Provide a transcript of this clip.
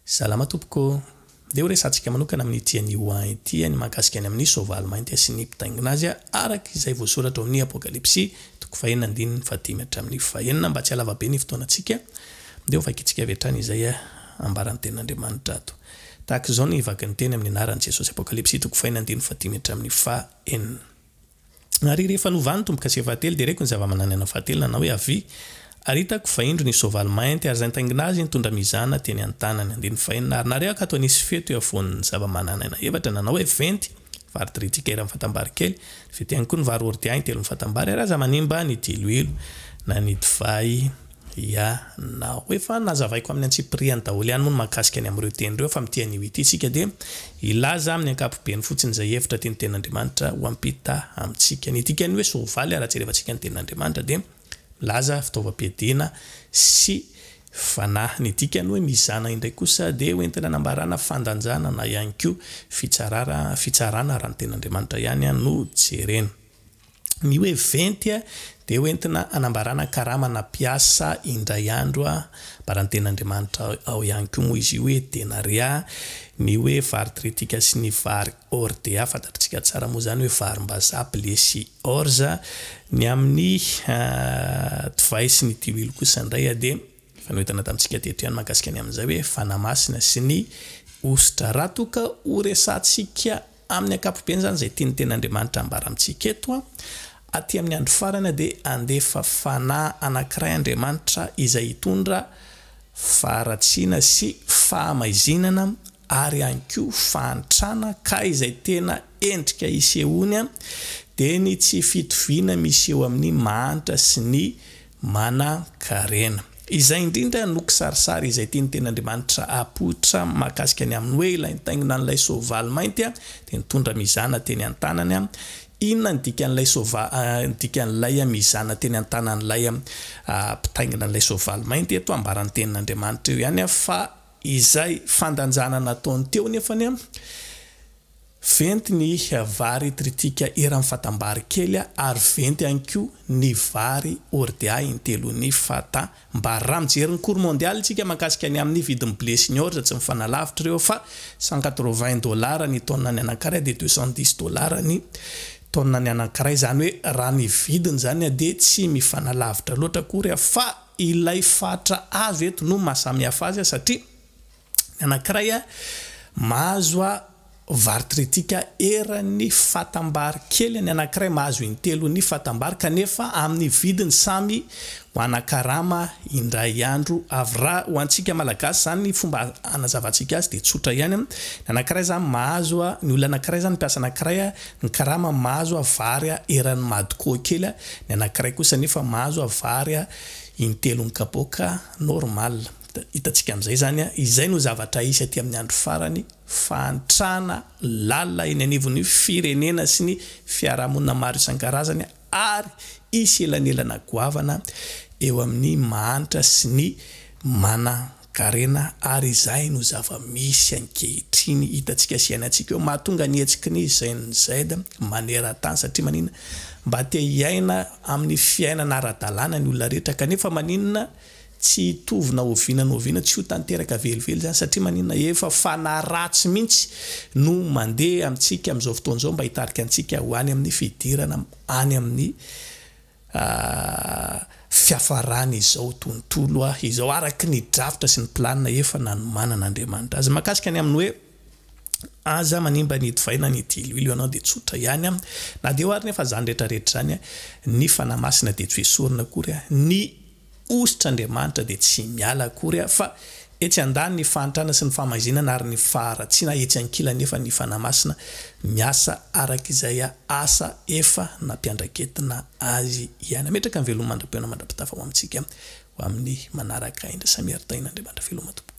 Salama tompoko ô! Ndeha ho resahantsika manokana amin'ity anio an ity ny mahakasika ny amin'ny soavaly mainty sy ny mpitaingina azy araka izay voasoratra ao amin'ny Apokalypsy toko fahenina andininy fahadimy hatramin'ny fahenina. Mba tsy halava be ny fotoanantsika, ndeha ho vakintsika avy hatrany izay ambaran'ny Tenin'Andriamanitra ato. Tahaka izao ny vakin'ny teny amin'ny anaran'i Jesosy Apokalypsy toko fahenina andininy fahadimy hatramin'ny fahenina. Ary rehefa novahany ny tombo-kase fahatelo, dia reko ny zava-manan'aina fahatelo nanao hoe, Avia! Ary hitako fa indro nisy soavaly mainty, ary izay nitaingina azy nitondra mizana teny an-tanany. Andininy fahenina, Ary nahare aho ka toa nisy feo teo afovoan'ny zava-manan'aina efatra, nanao hoe, Venty! Vary tritika iray mifatam-bary kely, venty ihany koa ny vary hordea intelo mifatam-bary, ary aza manimba ny diloilo na ny divay ianao. Efa nazavaiko amin'ny antsipiriany daholo ihany moa ny mahakasika ny amin'ireo teny ireo fa amin'ity anio ity isika dia hilaza amin'ny ankapobeny fotsiny izay hevitra tian'ny Tenin'Andriamanitra ho ampita amintsika. Ny dikan'ny hoe soavaly raha jerevantsika ny Tenin'Andriamanitra dia milaza fitaovam-piadiana sy fanahy. Ny dikan'ny hoe mizana indray kosa dia hoentina hanambarana fandanjana na ihany koa fitsarara fitsarana raha ny Tenin'Andriamanitra ihany no jerena. Ny hoe venty dia ho entina hanambarana karama na mpiasa indray andro, ambaran'ny tenin'Andriamanitra ao ihany koa moa izy io hoe denaria. Ny hoe vary tritika sy ny vary hordea, fantatritsika tsara moa izany hoe varim-bazaha, blé sy orge. Ny amin'ny divay sy ny diloilo kosa indray dia efa noentana tamintsika teto ihany mahakasika ny amin'izay hoe fanahy masina sy ny hosotra. Raha toa ka horesahantsika Amin'ny ankapobeny izany izay tian'ny Tenin'Andriamanitra ambara amintsika eto, aty amin'ny andro farany dia handefa fanahy anankiray Andriamanitra izay hitondra faharatsiana sy fahamaizinana ary ihany koa fahantrana ka izay tena endrika isehoany dia ny tsy fitoviana misy eo amin'ny mahantra sy ny manan-karena. Izay indrindra no kisarisary izay tian'ny Tenin'Andriamanitra hapoitra mahakasika ny amin'ny hoe ilay nitaingina an'ilay soavaly mainty dia nitondra mizana teny an-tanany. Inona ny dikan'ilay soava, ny dikan'ilay mizana teny an-tanan'ilay mpitaingina an'ilay soavaly mainty eto? Ambaran'ny Tenin'Andriamanitra eo ihany fa izay fandanjana nataony teo nefany Venty ny vary tritika eran'ny fatam-bary kely ary venty ihany koa ny vary hordea intelon'ny fatam-bary. Raha mijery ny cours mondial isika mahakasika ny amin'ny vidin'ny blé sy ny orge tsy mifanalavitra ireo fa 180 dollars ny tonne ny anankiray dia 210 dollars ny tonne ny anankiray. Izany hoe raha ny vidiny izany dia tsy mifanalavitra loatra akory fa ilay fatra azo eto no mahasamihafa azy satria Ny anankiray mahazo vary tritika eran'ny fatam-bary kely, ny anankiray mahazo intelon'ny fatam-bary kanefa amin'ny vidiny samy ho anakarama indray andro avy. Raha ho antsika Malagasy izany ny fomba hanazavantsika azy dia tsotra ihany, ny anankiray izany mahazo, ny olona anankiray izany, mpiasa anankiray ny karama mahazo vary eran'ny Madco kely, ny anankiray kosa anefa mahazo vary intelon'ny kapoaka normal. Hitantsika amin'izay izany, izay no zavatra hisy aty amin'ny andro farany, fahantrana lalina eny anivon'ny firenena sy ny fiarahamonina maro isan-karazany ary hisy elanelana goavana eo amin'ny mahantra sy ny manan-karena ary izay no zava-misy ankehitriny hitantsika sy iainantsika eo, mahatonga ny hetsiky ny Gen Z maneran-tany satria maninona? Mba te hiaina amin'ny fiainana ara-dalàna ny olona rehetra kanefa maninona? Tsy hitovy na oviana na oviana, tsy ho tanteraka velively izany satria maninona? Efa fanahy ratsy mihitsy no mandeha amintsika amin'izao fotoana izao mba hitarika antsika ho any amin'ny fidirana any amin'ny fiafaran'izao tontolo izao araka ny drafitra sy ny planina efa nanomanan'Andriamanitra azy. Mahakasika ny amin'ny hoe aza manimba ny divay na ny diloilo ianao dia tsotra ihany, na dia eo ary nefa izany rehetra rehetra izany, ny Fanahy Masina dia tsy ho esorina akory, ny Hosotr'Andriamanitra dia tsy miala akory fa etsy andaniny ny fahantrana sy ny fahamaizinana ary ny faharatsiana, etsy ankilany nefa ny Fanahy Masina miasa araka izay asa efa nampiandraiketina azy ihany. Ametraka ny veloma mandra-pihaona mandra-pitafa ho amintsika ho amin'ny manaraka indray. Samia ry tahin'Andriamanitra veloma tompoko.